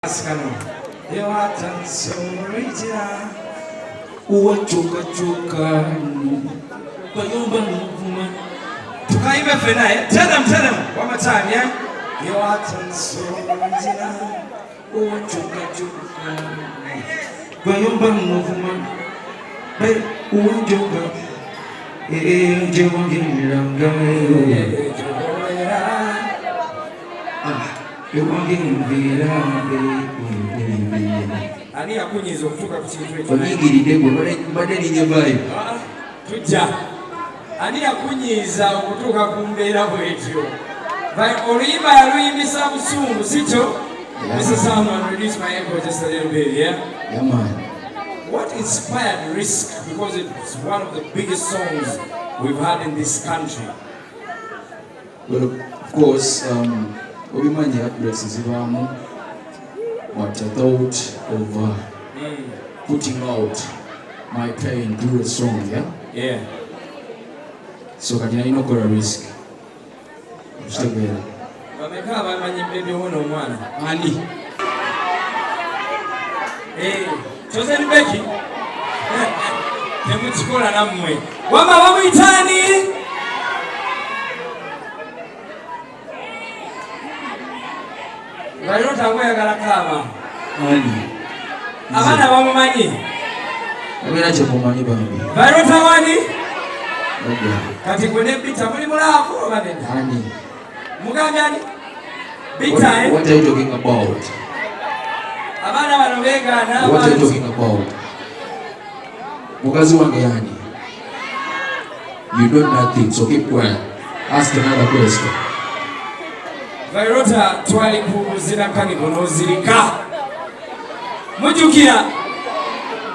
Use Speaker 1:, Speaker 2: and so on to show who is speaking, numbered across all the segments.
Speaker 1: Kano ewatansobola
Speaker 2: Uwakyukakyuka bayomba nuvuma.
Speaker 1: Tukayimbe ffena, eh? Tell them, tell them one more time, yeah. Ewatansobola
Speaker 2: Uwakyukakyuka bayomba nuvuma uwanjoka njewangelanga ewange nviira.
Speaker 1: Ani yakunyiza okutuuka ku kintu ekyo?
Speaker 2: Onyingiridde gwe, mbadde ninyevayo.
Speaker 1: Ah, tujja. Ani yakunyiiza okutuuka ku mbeera bwetyo? Oluyimba yaluyimbisa busungu, si kyo?
Speaker 2: Yeah.
Speaker 1: Mr. Salman, reduce my echo just a little bit, yeah?
Speaker 2: Yeah man.
Speaker 1: What inspired Risk? Because it's one of the biggest songs we've had in this country.
Speaker 2: Well, of course, obimanyi heartbreaks zibaamu, but I thought of putting out my pain through a song, yeah?
Speaker 1: Yeah.
Speaker 2: So kati nalina okukola Risk. Okitegeera?
Speaker 1: Bameka abamanyi Baby Wono omwana?
Speaker 2: Ani?
Speaker 1: Eh, Chosen Becky. Temukikola nammwe. Wama bamuyitaani? Vyroota gweyagala kaaba.
Speaker 2: Ani?
Speaker 1: Abaana bamumanyi.
Speaker 2: Abeera kyemumanyi bambi.
Speaker 1: Vyroota wani?
Speaker 2: Nedda.
Speaker 1: Kati gwe ne Bita muli mu love oba nedda?
Speaker 2: Ani?
Speaker 1: Mugambye ani? Bita, eh?
Speaker 2: What are you talking about?
Speaker 1: Abaana bano beegaana.
Speaker 2: What are you talking about? Mukazi wange yani? You know nothing, so keep quiet. Ask another question.
Speaker 1: Vyroota, twali ku Zina Carnival n'ozirika. Mujjukira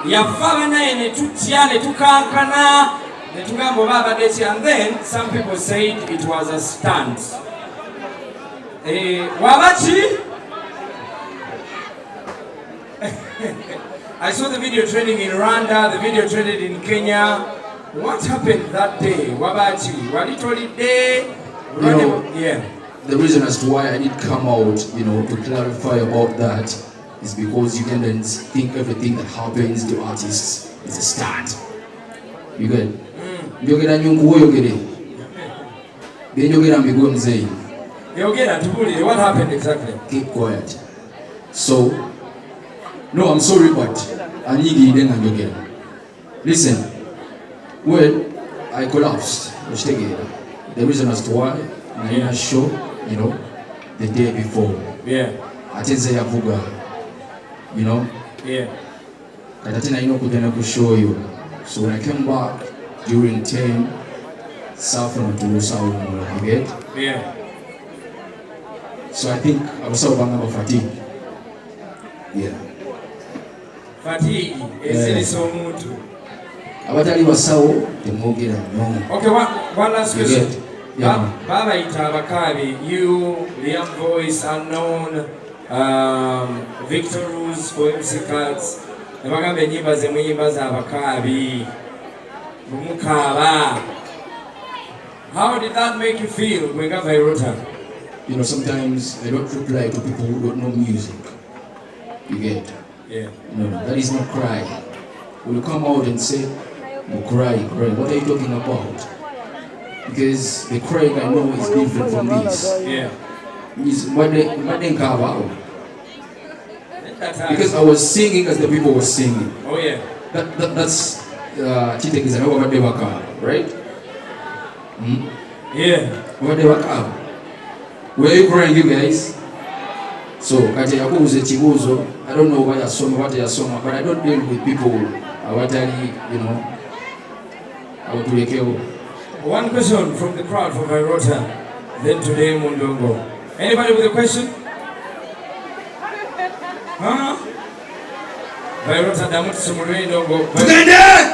Speaker 1: yafa banaye ne tutya ne tukankana ne tugamba oba abadde ki, and then some people said it was a stunt. Eh, waba ki? I saw the video trending in Rwanda, the video trended in Kenya. What happened that day? Wabaki? Wali tolidde? Yeah.
Speaker 2: The reason as to why I did come out to clarify about that is because Ugandans think everything that happens to artists is a stunt. You get? Njogera nnyo nkuwa oyogere. Bye njogera mbiguwe muzeeyi.
Speaker 1: Yogera tubuulire what happened exactly.
Speaker 2: Keep quiet. So, no, I'm sorry, but anyigiridde nga njogera. Listen, well, I collapsed. Okitegeera. The reason as to why, nalina show the day before. Ate nze yavuga. Kati ate nalina okugenda ku show yo. So when I came back during 10, saafuna tulusawumula, you get?
Speaker 1: Yeah.
Speaker 2: So I think abasawo bangamba fatigue. Yeah.
Speaker 1: Fatigue ezirisa omuntu.
Speaker 2: Abatali basawo temwogera nnyo.
Speaker 1: Okay, one last
Speaker 2: You
Speaker 1: question.
Speaker 2: get? Yeah.
Speaker 1: Babayita abakaabi, you, Liam Voice, Unknown, Victor Rose for MC Cards. Ne bagamba ennyimba ze muyimba z'abakaabi. Bumukaaba. How did that make you feel, gwe nga Vyroota?
Speaker 2: Sometimes I don't reply to people who don't know music. You get?
Speaker 1: Yeah.
Speaker 2: No, that is not cry. When you come out and say, "No, cry, cry," what are you talking about? Because the crying I know is different from this. Is mbadde nkaaba. Because I was singing as the people were singing.
Speaker 1: Oh yeah.
Speaker 2: That's kitegeeza nabo babadde bakaaba, right? Hmm?
Speaker 1: Yeah.
Speaker 2: Babadde bakaaba. Were you crying, you guys? So kati yakubuuza ekibuuzo, I don't know oba yasoma oba teyasoma, but I don't deal with people abatali abo tulekewo.
Speaker 1: One question from the crowd for Vyroota, then today Mundongo. Anybody with a question? Huh? Vyroota, ddamu tusumulule endongo.
Speaker 2: Tugende!